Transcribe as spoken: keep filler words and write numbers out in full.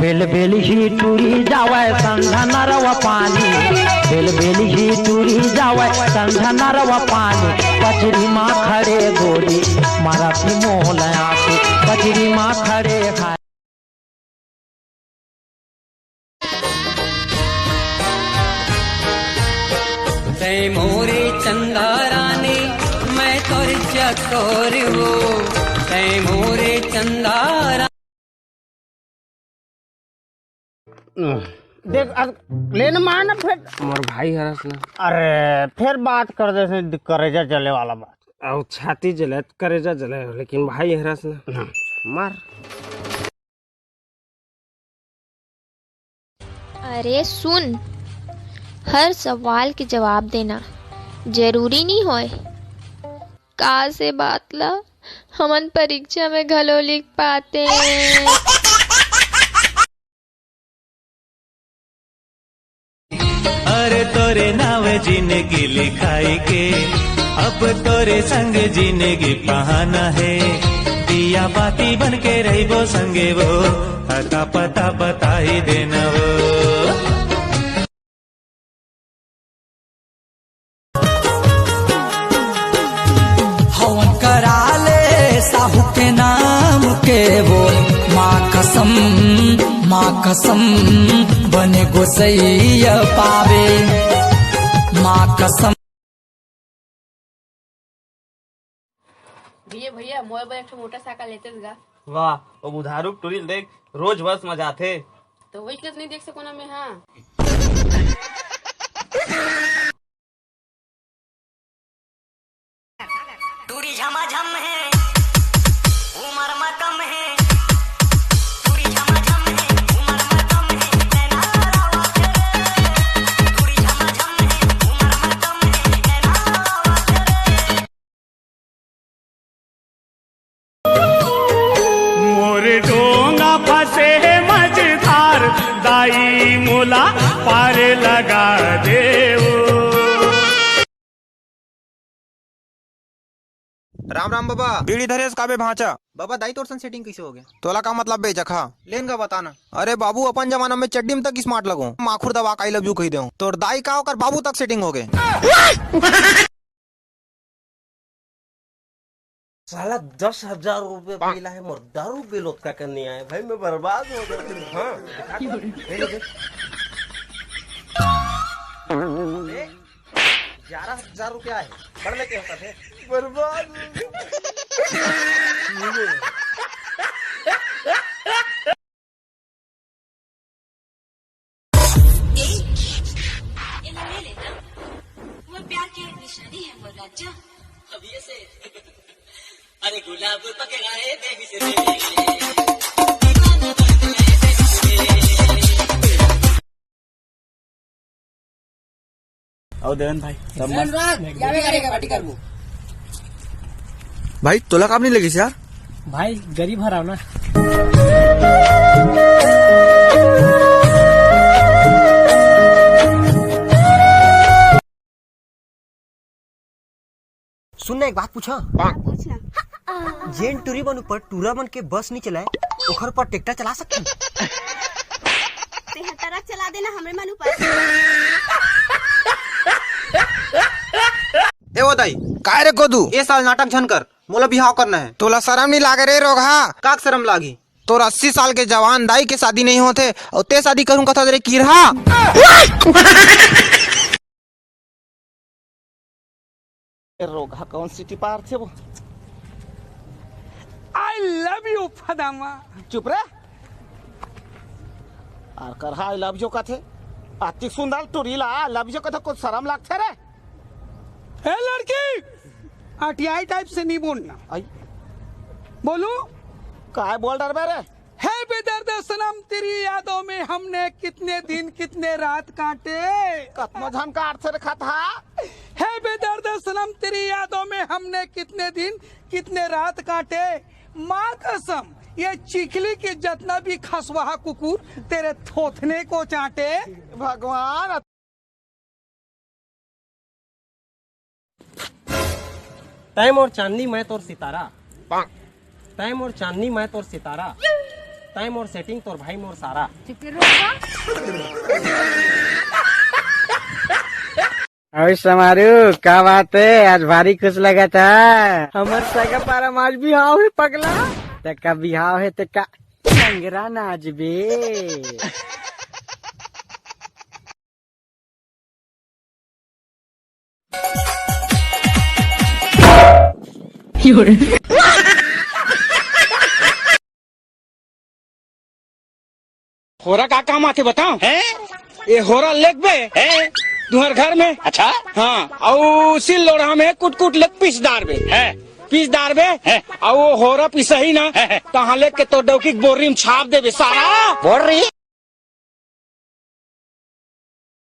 बेल बेल ही टूरी जावय संझा नरवा पानी, बेल बेल ही टूरी जावय संझा नरवा पानी। पचरी मा खड़े गोरी मारा थी मोल आंसू, पचरी मा खड़े हाय। तै मोरे चंदा रानी, मैं तोर चकोर वो। तै मोरे चंदा रानी। देख, अग-, लेन मान फिर। मोर भाई हरस ना। अरे, फिर बात कर दे से करेजा जले वाला बात। अउ छाती जले, करेजा जले, लेकिन भाई हरस ना। हाँ। मार। अरे सुन, हर सवाल के जवाब देना जरूरी नी होय। का से बात ला हमन परीक्षा में घलो लिख पाते? अरे तोरे नाव जिंदगी लिखाई के, अब तोरे संग जिंदगी पहाना है। दिया बाती बन के रहिबो संगे वो, अता पता बताई देना वो। हवन करा ले साहू के नाम के वो, माँ कसम, माँ कसम, बने गोसैया पावे, माँ कसम। भैया, भैया, मोर बर एक ठो मोटरसाइकिल लेते गा। वाह, वो बुधारू टूरी ल देख, रोज बस म जाथे। तो वही कस नहीं देख सको ना मैं, हाँ। टूरी झमाझम है, उमर म कम है। टूरी झमाझम है, उमर म कम है, नैना लड़ावत रे। टूरी झमाझम है, उमर म कम है, नैना लड़ावत रे। मोर डोंगा फंसे हे मझधार, दाई मोला पार लगा देव। राम राम बाबा। बीड़ी धरेस काबे भांचा? बाबा, दाई तोर सन सेटिंग कइसे होगे? तोला का मतलब बे जखा? लेन गा बताना। अरे बाबू, अपन जमाना में चड्डी में तक स्मार्ट लगो। माखुर दबा के I love you कहि देव। तोर दाई का ओकर बाबू तक सेटिंग होगे। साला दस हजार रुपये मिला है, मोर दारू बिल ओतका कर नहीं आया भाई, मैं बर्बाद हो गया। हाँ, देखा तो? ये ले देख। ग्यारह हजार रुपया है, पढ़ लेते होता थे। बर्बाद हो गया। ए, ये ले, ले लेना। वो प्यार की एक निशानी है, मोर राजा। अब ये से, अरे गुलाब पकड़ा है, baby से, baby से। अउ देवन भाई, सब मस्त। भाई, तोला काम नहीं लगिस यार? भाई, गरीब हराव ना। सुन ना, एक बात पूछा। पूछ ना। जेन टूरी मन ऊपर टूरा मन के बस नहीं चलाए, ओखर ऊपर ट्रैक्टर चला सकथन? तेहा ट्रक चला देना हमरे मन ऊपर। ए ओ दाई। काय रे कोदू? ए साल नाटक झन कर, मोला बिहाव करना है। तोला शरम नहीं लागे रे रोगहा? काक शरम लागी? तोर अस्सी साल के जवान दाई के शादी नहीं होत हे, अउ ते शादी करूं कथस रे किरहा। ए रोगहा कौन सिटी पार थे वो? I love you फदामा। चुप रे। आर करहा I love you कथे। अतिक सुंदर टुरी ला I love you कथे, कुछ शरम लागथे रे? ए लड़की, अटियाई टाइप से नहीं बोलना। आई। बोलू? काय बोल डरबे रे? है बेदर्द सनम, तेरी यादों में हमने कितने दिन कितने रात काटे। कतनो झन काटथे रे खतहा। है बेदर्द सनम, तेरी यादों में हमने कितने दिन कितने रात काटे। माँ कसम, ये चिखली के जतना भी खसवाहा कुकुर तेरे थोथने को चाटे। भगवान। तैं मोर चांदनी, मैं तोर सितारा। तैं मोर चांदनी, मैं तोर सितारा। तय मोर सेटिंग, तोर भाई मोर सारा। अउ समारू, का बात हे? आज भारी खुश लगत हे। हमर सगा पारा म आज बिहाव हे पगला। तेका बिहाव हे, तेका लंगरा नाचबे। होरा का काम आथे बताओ? हैं? ये होरा लेगबे हैं? तुहर घर में। अच्छा। हाँ, अउ सिल लोढ़ा में कुट कुट लेग पीस डारबे। हैं? पीस डारबे। हैं? अउ वो होरा पिसही ना, हैं, हैं। तहाँ लेग के तोर डौकी के बोर्री में छाप देबे सारा। बोर्री?